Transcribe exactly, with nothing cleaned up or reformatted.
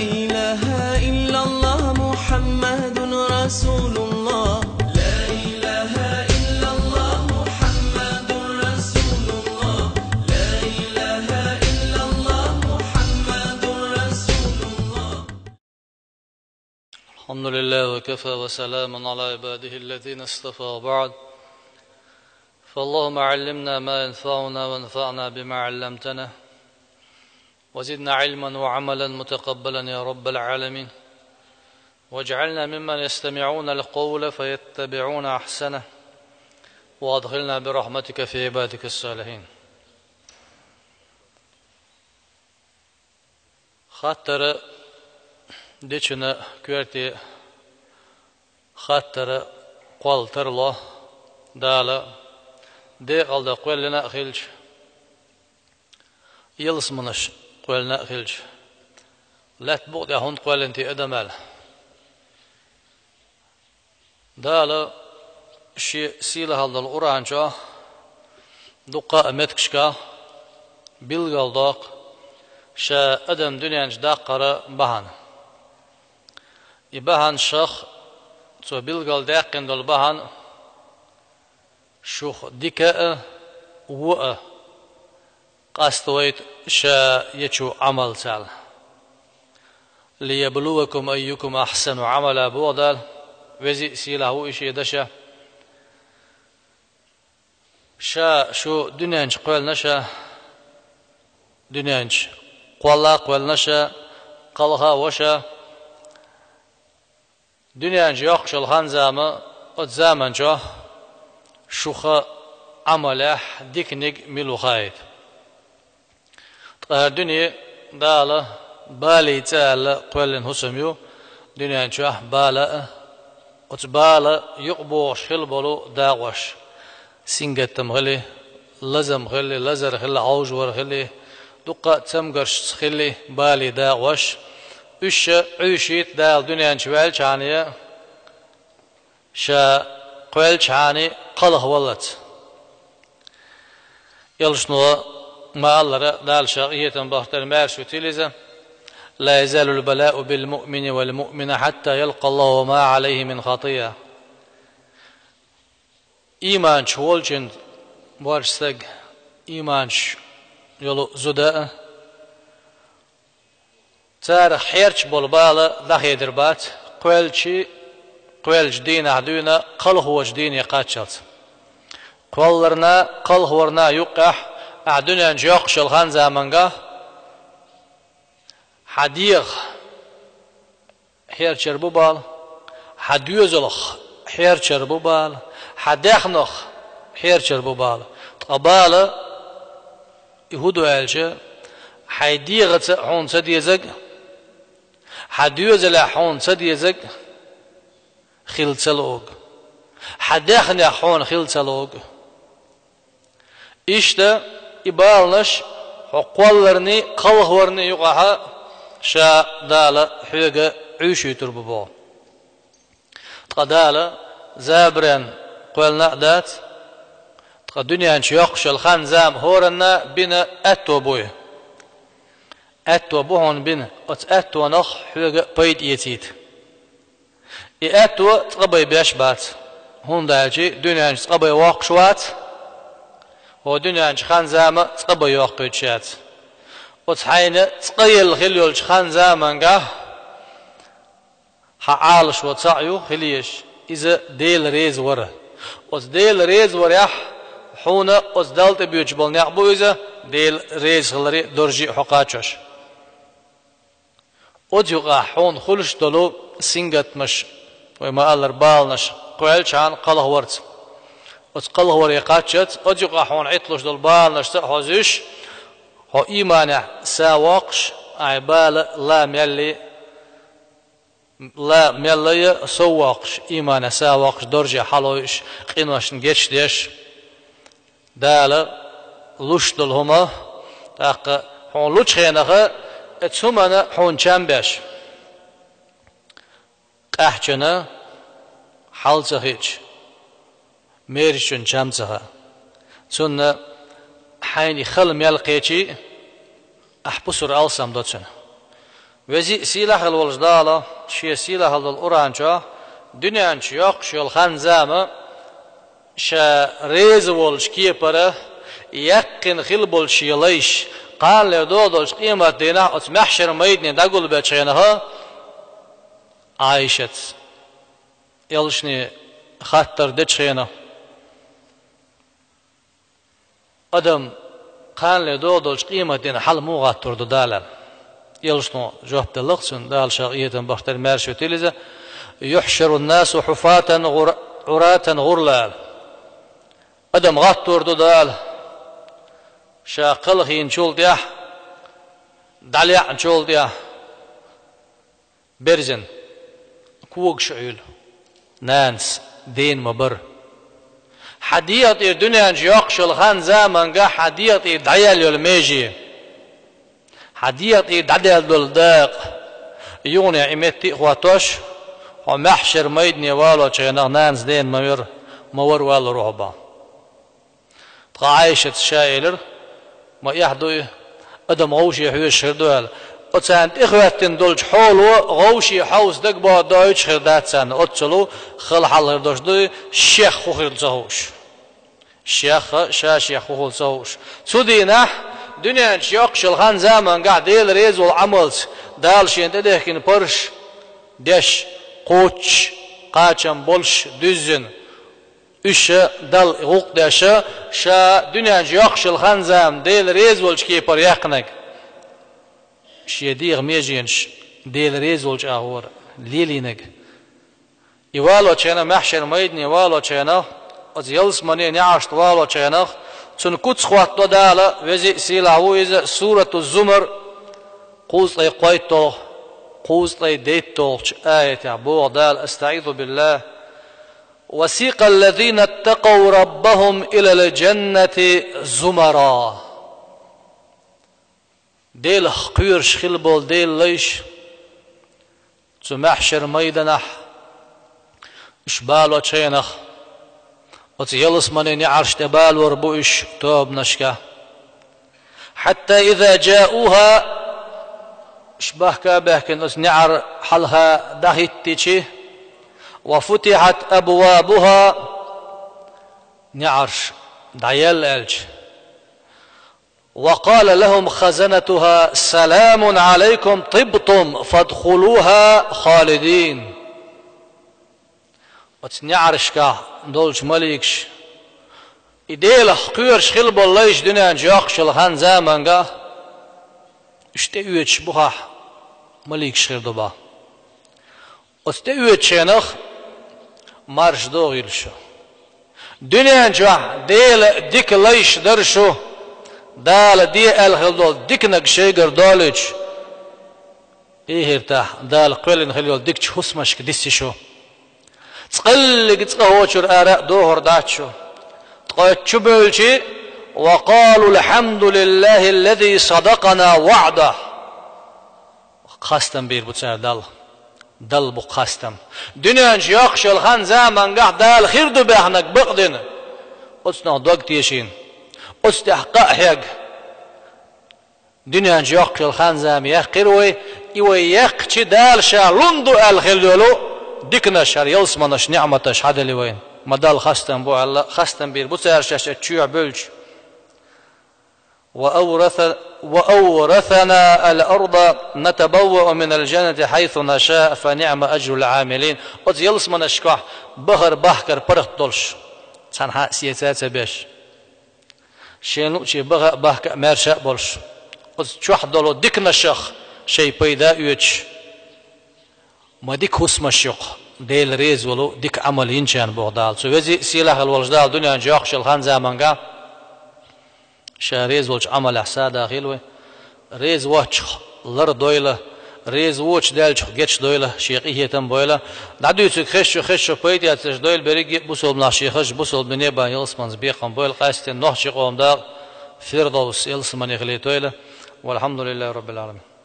إله إلا الله محمد رسول الله. لا إله إلا الله محمد رسول الله. لا إله إلا الله محمد رسول الله. الحمد لله وكفى وسلام على عباده الذين اصطفى وبعد. فاللهم علمنا ما ينفعنا وانفعنا بما علمتنا وزدنا علما وعملا متقبلا يا رب العالمين. واجعلنا ممن يستمعون القول فيتبعون أحسنه. وأدخلنا برحمتك في عبادك الصالحين. Хаттар дечун коьрте хаттар кхолла тарло. Дала декъала дан кхоьллина а хилча, ялсаманаш кхоьллина а хилча, лаьтта букъа тӀехь хӀунда кхоьллина те адам аьлла. Дала шен сийлахьалла долу Къуръан чохь дуккха а меттигашкахь билгалдоккху ша адам дуьнен чу даккхара бахьана. И бахьанаш, цо билгалдаьккхина долу бахьана, шух дика а, вон а къастадайта ша ечу Ӏамалца. «ليبلوكم أيكم أحسن عملا», боху Дала, веза а сийлахь а ву и шен дашах. Ша шу дуьнен чу кхоьллина ша, дуьнен чу кхолла а кхоьллина ша, кхалха а ву ша, дуьнен чу йоккхуш йолу хан-зама, оцу заман чохь шух Ӏамалехь диканиг мила ву хаийта. Ткъа хӀара дуьне Дала балий цӀа аьлла кхоьллина хӀусам ю, дуьнен чохь бала а, оцу бала юкъабохуш хилла болу дакъош. Сингаттам хили, лазам хили, лазар хили, Ӏовжавар хили, дуккха а цамгаршца хили балий дакъош. Уьш ша Ӏуьйшийта Дала дуьнен чу ваьллачхьана, ша кхоьллачхьана кхалхаваллалц. Элчано ма-аллара, Дала ша къинхетам бахийтар, маьрша вуьтийла иза: «لا يزال البلاء بالمؤمن والمؤمنة حتى يلقى الله وما عليه من خطيئة». Ийманчу волчун, варчу стаг, ийманчу йолу зуда а, царах хьерча болу бала дӀахедир бац, кхоьллачий, кхоьллачу дийнахь дуьйна кхалхочу дийне кхаччалц. Кхолларна, кхалхорна юккъехь, ахь дуьнен чу йоккхуш йолу хан-заманга, хьан дегӀах хьерчар бу бала, хьан доьзалх хьерчар бу бала, хьан даьхнах хьерчар бу бала. Ткъа бала, и хӀун ду аьлча, хьайн дегӀаца хьуна ца дезаг, хьан доьзалехь хьуна ца дезаг хила ца луург, хьан даьхнех хьуна хила ца луург. Иштта и баланаш хьо кхолларний, кхалхорний юкъахь ша Дала хьоьга Ӏуьйшуьйтур бу боху. Ткъа Дала забаран кхоьллина а дац, ткъа дуьнен чу йоккхуш йолу хан-зама хӀоранна бина аьтто буй. Аьтто бу хьуна бина, оцу аьттонах хьоьга пайда эцийта. И аьтто цкъа бай беш бац, хӀунда аьлча дуьнен чу цкъа бай воккхуш вац, хӀо дуьнен чу хан-зама цкъа бай йоккхуьйтуш яц. Оцу хьайна цкъа елла хила йолчу хан-заманга хьан Ӏалашо цхьаъ ю хила езаш, иза Дела реза вар. Оцу Дела реза варехь хьуна оцу Далла тӀебоьдуш болу некъ бу иза, Дела реза хиларе а, доржий а хьо кхачош. Оцу юкъахь хьуна хуьлуш долу сингаттамаш, вай ма-аллара баланаш, кхоьллачхьана кхалхаварца. Оцу кхалхаваре кхаччалц, оцу юкъахь хьуна Ӏитталуш долу баланашца а хьо зуьйш, хьо ийманехь са воккхуш, ахь бала ла мелли, ла мелла а сов воккхуш, ийманехь са воккхуш, дорже хьалойуш, къиношна гечдеш, Дала луш долу хӀума, тӀаккха хьуна лучу хенахь, оцу хӀуманна хьуна чам беш, къаьхьчунна хьал ца хиъча, мерачунна чам ца хаьа. Цунна хьайна хала мел кхечий а, ахь пусар алсам до цунна. Веза а сийлахь а волчу Дала шен сийлахь долу Къуръан чохь дуьнен чу йоккхуш йолу хан-зама ша реза волчу кепара яьккхина хила болчу шен лайш, кханале догӀу долчу къематдийнахь оцу маьхьшар майдане дӀагулбечу хенахь, Ӏайшатца элчане хаттар дечу хенахь, адам кханале догӀу долчу къематдийнахь хьала муха гӀаттор ду Дала? Элчано жоп делла-кх цунна, Дала ша къинхетам бахийтарна маьрша витийла иза: «Юхьшарун-насу хьуфатан гӀур-, Ӏуратан гӀурла», аьлла. Адам гӀаттор ду Дала, ша кхалхийначул тӀаьхьа, дӀалаьъначул тӀаьхьа, берзина, когаш а Ӏуьллу, нанас дена ма-барра. Хьан дегӀа тӀера дуьнен чу йоккхуш йолу хан-заманга хьан дегӀа тӀера дӀаяьлла йолу меже, хьан дегӀа тӀера дӀадаьлла долу дакъа, юханехь и метте а хӀоттош, хьо маьхьшар майдане валочу хенахь нанас дена ма-вар-, ма-варра валор ву хьо боху. Ткъа Ӏайшатца ша элира: «Ма эхь ду и, адам гӀовше хьоьжуш хир ду», – аьлла. Оцарна тӀехӀоьттина долчу хьоло гӀовше хьовса дагабоха доуьйтуш хир дац царна, оццул хала хьал хир долуш ду и, шех хӀун хир ду ца хууш. Шех а, ша-шех хӀун хуьлу ца хууш. Цу дийнахь дуьнен чу йоккхуш йолу хан-замангахь Дела реза волу Ӏамалца Дала шена тӀедехкина парзаш деш, кхоччуш, кхачам болуш, дуьззина, уьш а Далла гӀуллакх деш, ша дуьнен чу йоккхуш йолу хан-зама Дела реза волчу кепара яьккхинарг, шен дегӀан меженаш Дела реза волчу агӀора лелийнарг. И валочу хенахь, маьхьшар майдане валочу хенахь, оцу ялсамане неӀаршна валочу хенахь, цунна куц хӀоттадо Дала, веза а сийлахь ву иза, Сурату Зумар, кхузткъе кхойтталгӀа, кхузткъе дейтталгӀачу аятехь боху Дала: АстаӀизу биллахӀ. «وسيق الذين اتقوا ربهم إلى الجنة زمرا». Делах кхоьруш хила болу Делан лайш цу маьхьшар майданахь, уьш балочу хенахь, оцу ялсамане неӀарш тӀе балор бу уьш тобанашка. «حتى إذا جاءوها», уьш бахка а баьхкина оцу неӀар хьалха дӀахӀиттичи, «وفتحت أبوابها», неӀарш дӀаяьлла аьлча, «وقال لهم خزنتها سلام عليكم طبتم فادخلوها خالدين». Оцу неӀаршкахь долчу маликаш, и Делах кхоьруш хила болу лайш дуьнен чу йоккхуш йолу хан-заманга, уьш тӀеоьцуш бухахь маликаш хир ду боху. Оцу тӀеоьцучу хенахь марша догӀийла шу. Дуьнен чохь Делан дика лайш дара шу, Дала де аьлла хила долу диканиг шайгара долуьйтуш, эхартахь Дала кхоьллина хила йолу дикачу хӀусамашка дисси шу. Цкъа а, цкъа а хӀокхуьнан ара а дохур дац шу. Ткъа оцу чу бевлчи: «وقالوا الحمد لله الذي صدقنا وعده». Хастам бийр бу цара Далла. Далла бу хастам. Дуьнен чу йоккхуш йолу хан-замангахь Дала хир ду баьхнарг бакъдина, оцунах дог тешийна, оцу тӀехь къа а хьегна, дуьнен чу йоккхуш йолу хан-зама яьккхира вай, и вай яьккхичи Дала ша лун ду аьлла хила йолу диканаш, хӀара ялсаманаш, неӀматаш хьаделла вайна. Ма Далла хастам бу аьлла, хастам бийр бу цара шаьш оцу чоьхьа бевлча. «وأورث-، وأورثنا الأرض نتبوأ من الجنة حيث نشاء فنعم أجر العاملين». Оцу ялсаманашкахь бахар-бахкар паргӀат долуш, цхьанхьа а сеца а ца беш, шен луъуче баха а бахка а маьрша а болуш, оцу чохь долу диканашах шайн пайда а оьцуш, ма дика хӀусамаш ю-кх Дела реза волу дика Ӏамал йинчарна, боху Дала. Цу веза а, сийлахь а волчу Дала дуьнен чу йоккхуш йолу хан-заманга ша реза волчу Ӏамалехь сагӀа дийла вай. Реза воцчух лар дойла, реза воцуш даьллачух гечдойла, шен къинхетам бойла. ДӀадуьйцург хезча, хезча пайда эцарш дойла берриге а бусалба нах, шен хазачу бусалба дине а бан ялсаманца бекхам бойла, къаьсттина нохчийн къоман дакъа Фирдовс ялсамане хилийтойла. والحمد لله رب العالمين.